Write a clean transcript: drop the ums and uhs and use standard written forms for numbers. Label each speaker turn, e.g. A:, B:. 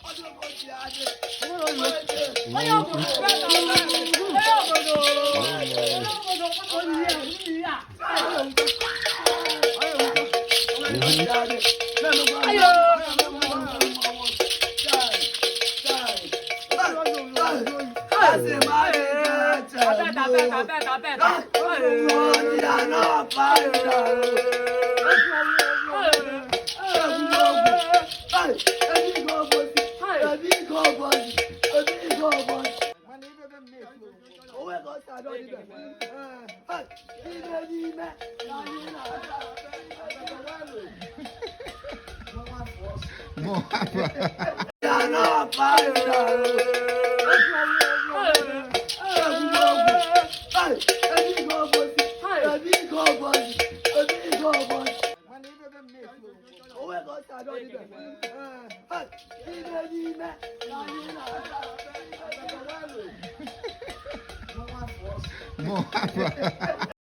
A: Onye obodo, onye obodo, onye obodo, onye ya. Ayo. Abẹ́ta, abẹ́ta, abẹ́ta, abẹ́ta.